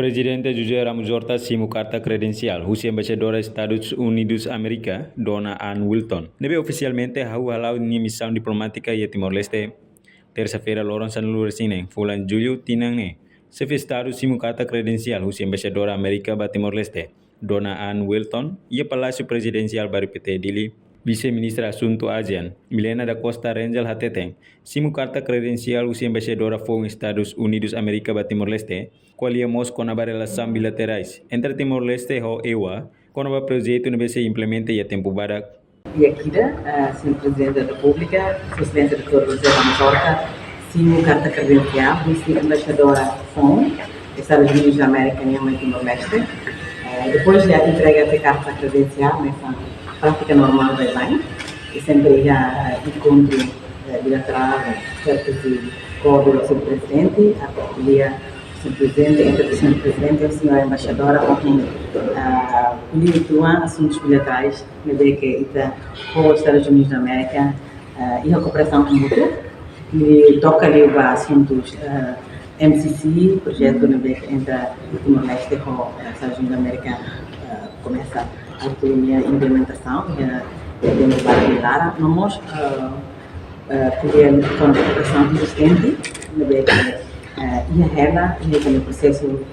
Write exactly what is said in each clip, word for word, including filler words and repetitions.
Prezidente José Ramos Horta simu karta kredensiál husi Embaixadora Estadus Unidus Amérika, Dona Ann Wilton, ne'ebé ofisialmente hahú hala'o nia misaun diplomátika iha Timor-Leste, tersa-feira loron sanulu-resin-neen fulan Jullu tinan ne'e. Xefe Estadu simu karta kredensiál husi Embaixadora Amérika ba Timor-Leste, Dona Ann Wilton, iha Palásiu Prezidensiál Bairru Pité, Dili. Vise-Ministra Asuntu ASEAN, Milena da Costa Rengel hateten, simu karta kredensiál husi Embaixadora foun Estadus Unidus Amérika ba Timor-Leste, ko'alia mós kona-ba relasaun bilaterais entre Timor-Leste ho EWA, kona-ba projetu ne'ebé sei implementa iha tempu badak. Di'ak ida, ah, Señór Prezidente da Repúblika, Sua Exelénsia Doutór José Ramos Horta, simu karta kredensiál husi Embaixadora foun Estadus Unidus da Amérika nian mai Timor-Leste. Eh, depois de entrega de karta kredensiál, hanesan prátika normál baibain, i sempre iha, eh, enkontru, eh, bilaterál, certo, de akordu ho Señór Prezidente, a ko'alia Señór Prezidente, entre Señór Prezidente ho Señora Embaixadora, ohin, ah, ko'alia uitoan asuntus bilaterais ne'ebé ke ita ho Estadus Unidus da Amérika, ah, iha kooperasaun mútua, i toka liu ba asuntus, ah, M C C, projetu ne'ebé ke entre Timor-Leste ho, ah, Estadus Unidus da Amérika, ah, komesa atu nia implementasaun, iha, iha tempu badak nia laran, no mós, ah, eh, ko'alia kona-ba kooperasaun rezistente, ne'ebé ke, eh, iha hela, iha hela prosesu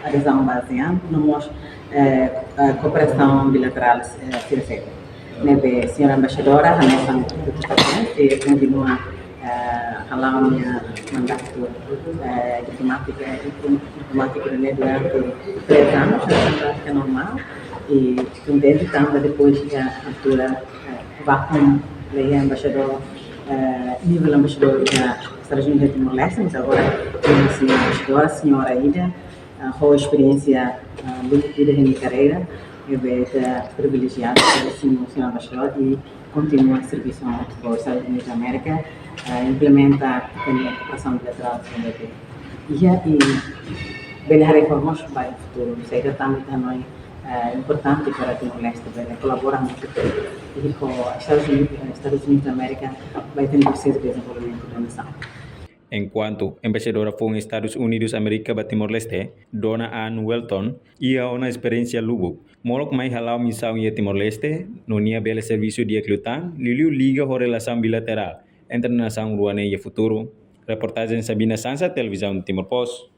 adezaun ba ASEAN, no mós, eh, eh, kooperasaun bilaterál, eh, sira seluk. Ne'ebé Señora Embaixadora, hanesan, eh, kontinua, eh, hala'o nia mandatu, eh, diplomátika, diplomátiku ne'e durante três anos, hanesan prátika normál, i kontente tanba depois iha altura, eh, ba ko'alia ho embaixadór, eh, nivel embaixadór iha Estadus Unidus Timor-Leste, mas agora, eh, señora embaixadora, señora ida, eh, ho esperiénsia, eh, lubuk ida iha nia karreira, ne'ebé ita privilejiadu, señora embaixadora, i kontinua servisu hamutuk ho Estadus Unidus Amérika, eh, implementa kooperasaun bilaterál, iha i bele haree fó mós ba iha futuru. Saida tanba ita hanoin, eh, importante para Timor-Leste bele kolabora hamutuk ho Estadus Unidus, Estadus Unidus Amérika ba iha prosesu dezenvolvimentu da nasaun. Enkuantu Embaixadora foun Estadus Unidus Amérika ba Timor-Leste, Dona Ann Wilton, iha ona esperiénsia lubuk, molok mai hala'o misaun iha Timor-Leste, no nia bele servisu di'ak liután, liuliu liga ho relasaun bilaterál entre nasaun rua ne'e iha futuru. Reportajen Sabina Sansa, Televizaun Timor Post.